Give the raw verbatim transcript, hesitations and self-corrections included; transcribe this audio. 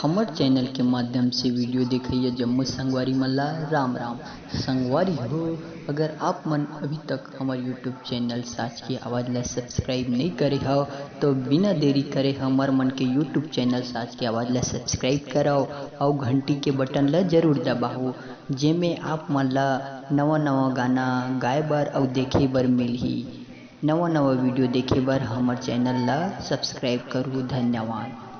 हमर चैनल के माध्यम से वीडियो देखइया जम्मो संगवारी मन ला राम राम। संगवारी हो, अगर आप मन अभी तक हमर YouTube चैनल साच के आवाज ला सब्सक्राइब नई करे हव, तो बिना देरी करे हमर मन के YouTube चैनल साच के आवाज ला सब्सक्राइब करव अउ घंटी के बटन ला जरूर दबाओ, जेमे आप मन ला नवा नवा गाना गाए बर अउ देखे बर मिलही। नवा नवा वीडियो देखे बर हमर चैनल ला सब्सक्राइब करू। धन्यवाद।